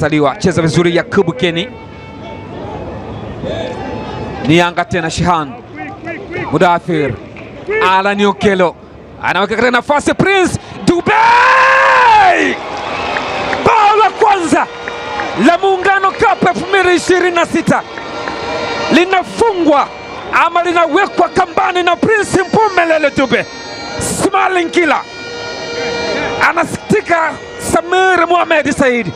Taliwa cheza vizuri Yakubu Keni. Ni Yanga tena, Shihan Mudathir Alan Okello anaweka katika nafasi Prince Dube! Bao la kwanza la Muungano Cup 2026 linafungwa ama linawekwa kambani na Prince Mpumelelo Dube. Smiling killer anasikitika. Samir Mohamed Said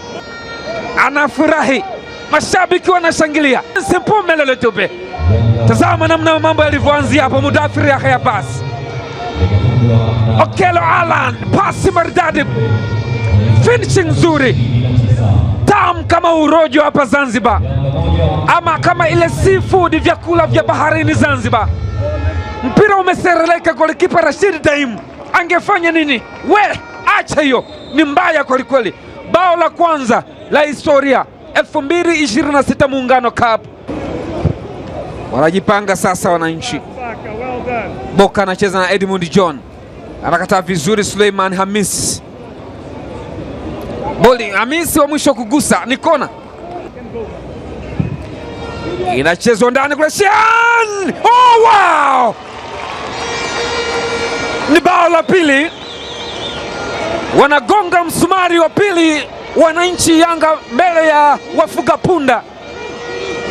anafurahi, mashabiki wanashangilia. Prince Mpumelelo Dube, tazama namna mambo yalivyoanzia hapo. Mudathir Yahya Abbas, Okello Alan, pasi maridadi, finishing nzuri, tamu kama urojo hapa Zanzibar, ama kama ile seafood, vyakula vya baharini Zanzibar. Mpira umesereleka, golikipa Rashid Daim angefanya nini? We acha hiyo, ni mbaya kwelikweli. Bao la kwanza la historia 2026 Muungano Cup. Wanajipanga sasa wananchi. Boka anacheza na Edmund John, anakataa vizuri Suleiman Hamis. Boli Hamisi wa mwisho kugusa ni kona, inachezwa ndani kule. Shian! Oh, wow! Ni bao la pili, wanagonga msumari wa pili wananchi Yanga mbele ya wafuga punda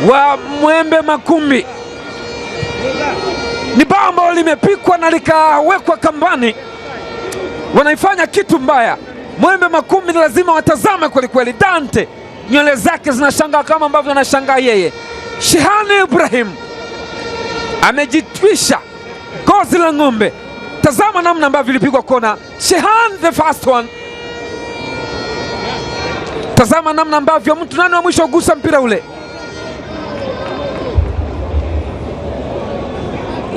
wa Mwembe Makumbi. Ni bao ambalo limepikwa na likawekwa kambani, wanaifanya kitu mbaya. Mwembe Makumbi ni lazima watazame kwelikweli. Dante nywele zake zinashangaa kama ambavyo anashangaa yeye. Shihani Ibrahim amejitwisha gozi la ng'ombe. Tazama namna ambavyo ilipigwa kona. Shihan the first one. Tazama namna ambavyo mtu nani wa mwisho kugusa mpira ule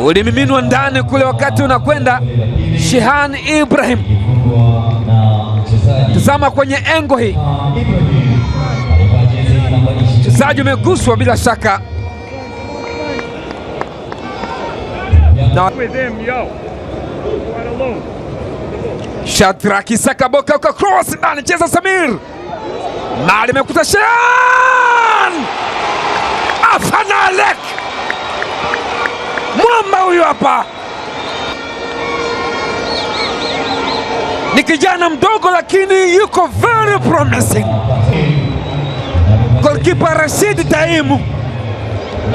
ulimiminwa ndani kule wakati unakwenda Shihan Ibrahim. Tazama kwenye engo hii, mchezaji umeguswa bila shaka na Shadraki Sakaboka kwa cross ndani, cheza Samir Mali imekuta Shehan Afanalek, mwamba huyu hapa ni kijana mdogo lakini yuko very promising. Goalkeeper Rashid Taimu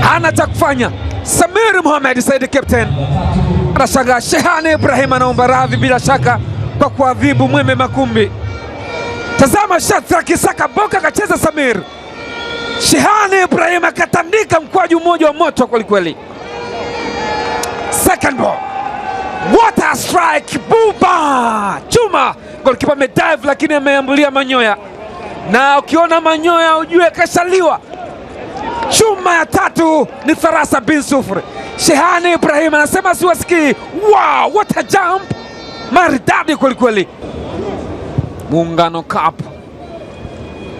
hana cha kufanya. Samir Mohamed Said captain anashangaa. Shehani Ibrahim anaomba radhi bila shaka kwa kuadhibu Mwembe Makumbi. Tazama Shadrack Isaka Boka akacheza Samir Shehani Ibrahim akatandika mkwaju mmoja wa moto kwelikweli. Second ball, what a strike! Buba chuma, goalkeeper amedive lakini ameambulia manyoya, na ukiona manyoya ujue kashaliwa. Chuma ya tatu ni Tharasa bin Sufri. Shehani Ibrahim anasema siwasikii. Wow, what a jump! Maridadi kwelikweli. Muungano Cup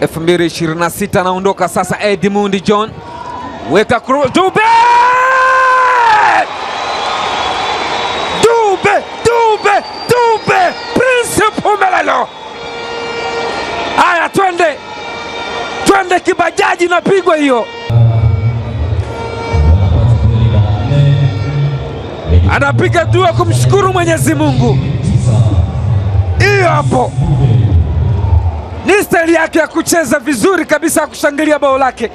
2026 anaondoka sasa. Edmund John weka Dube, Dube, Dube, Dube, Prince Mpumelelo. Haya, twende twende, kibajaji napigwa hiyo. Anapiga dua kumshukuru Mwenyezi Mungu. Hiyo hapo ni staili yake ya kucheza vizuri kabisa, ya kushangilia bao lake.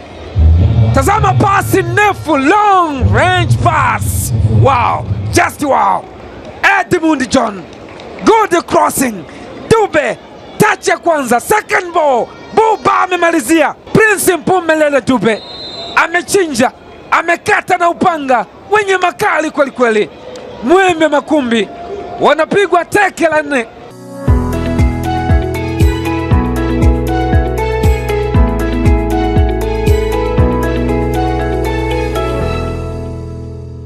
Tazama pasi ndefu, long range pass. Wow, just wow. Edmund John, good crossing. Dube touch ya kwanza, second ball, Buba amemalizia. Prince Mpumelelo Dube amechinja, amekata na upanga wenye makali kweli kweli. Mwembe Makumbi wanapigwa teke la nne.